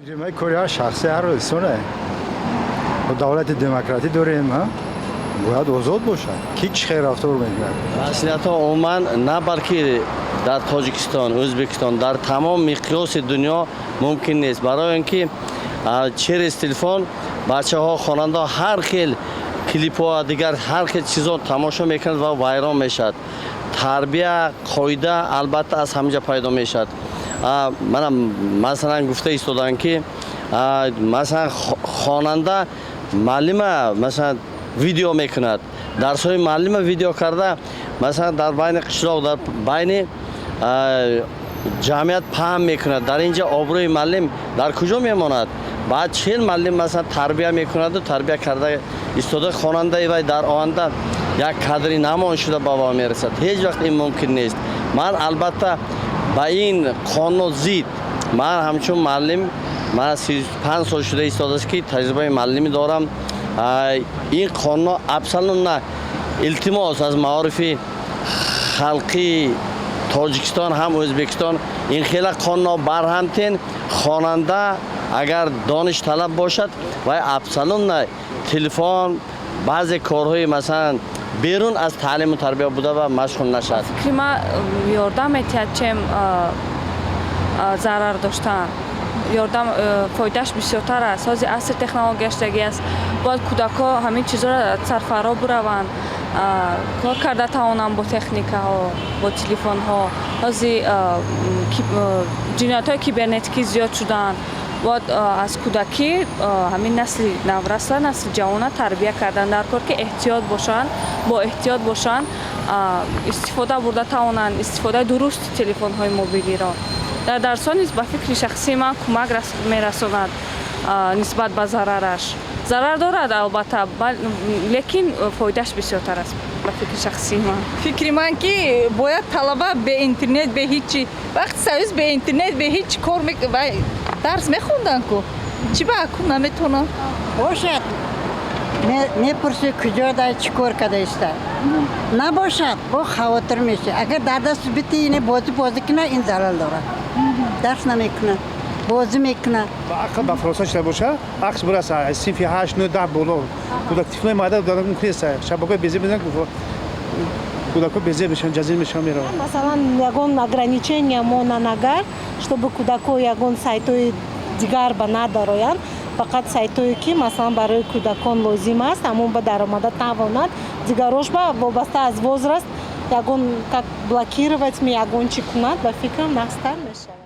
Фикри кори ҳар шахси, ҳар инсоне. Давлати демократӣ дорем, бояд озод бошад, ки чӣ хел рафтор мекунад. Масъулиятҳо умуман на балки дар Тоҷикистон, Ӯзбекистон, дар тамом миқёси дунё мумкин нест, барои он ки через телефон бачаҳо, хонандаҳо ҳар хел клипҳо, дигар ҳар хел чизо тамошо мекунанд ва вайрон мешавад. Тарбия, қоида албатта аз ҳаминҷа пайдо мешавад. Мана, масалан, гуфта истоданд, ки масалан, хонанда муаллима, масалан, видео мекунад, дарсҳои муаллима видео карда, масалан, дар байни қишлоқ, дар байни ҷамъият паҳн мекунад. Дар ин ҷа обрӯи муаллим дар куҷо мемонад? Баъд чел муаллим, масалан, тарбия мекунаду тарбия карда истода хонандаи вай дар оянда як кадри намон шуда ба во мерасад. Ҳеҷ вақт ин мумкин нест. Ман албатта ба ин қонун зид. Ман ҳамчун муаллим, ман 35 сол шуда истодааст, ки таҷрибаи муаллимӣ дорам. Ин қонунҳо абсолютно, илтимос аз маорифи халқии Тоҷикистон ҳам Ӯзбекистон, ин хела қонунҳо барҳамтен. Хонанда агар дониш талаб бошад, вай абсолютно телефон, баъзе корҳои, масалан, берун аз таълиму тарбия буда ва машғул нашавад. Фикри ман, ёрдам метиҳад, чем зарар доштан. Ёрдам, фоидааш бисёртар аст. Ҳозир асри технология шудагӣ аст, бояд кӯдакҳо ҳамин чизҳоро сарфаро бираванд, кор карда тавонанд бо техникаҳо, бо телефонҳо. Ҳозир ҷиноятҳои кибернетикӣ зиёд шуданд. Бояд аз кӯдакӣ ҳамин насли наврасла, насли ҷавона тарбия кардан дар кор, ки эҳтиёт бошанд, бо эҳтиёт бошанд, истифода бурда тавонанд, истифодаи дурусти телефонҳои мобилиро. Дар дарсҳо низ, ба фикри шахсии ман, кӯмак мерасонад нисбат ба зарараш. Зарар дорад албатта, лекин фоидааш бисёртар аст, ба фикри шахсии ман. Фикри ман, ки бояд талаба бе интернет, бе ҳичи, вақти союз бе интернет, бе ҳеҷ кор дарс мехонданд ку, чӣ ба акун наметавонам? Бошад, мепурсӣ, куҷо дай, чӣ кор карда иста. Набошад, бо хавотир мешӣ. Агар дар даст бити, ине бозӣ бозӣ куна, ин зарар дорад, дарс намекунад, бозӣ мекунад. Ба ақл, ба фаросат шуда боша, ақл бираса, синфи 8, 9, 10 боло кӯдак, тифлои майда дар мумкин нест, шабакаи безеб мезананд, кӯдакҳо безеб мешаванд, ҷазир мешаванд, мераванд. Масалан, ягон ограничения монан агар, чтобы кӯдакҳо ягон сайтҳои дигар ба надароянд, фақат сайтҳое ки, масалан, барои кӯдакон лозим аст, ҳамон ба даромада тавонад, дигарош ба вобаста аз возраст ягон как блокировать ми, ягон чӣ кунад, ба фикрам, нағзтар мешавад.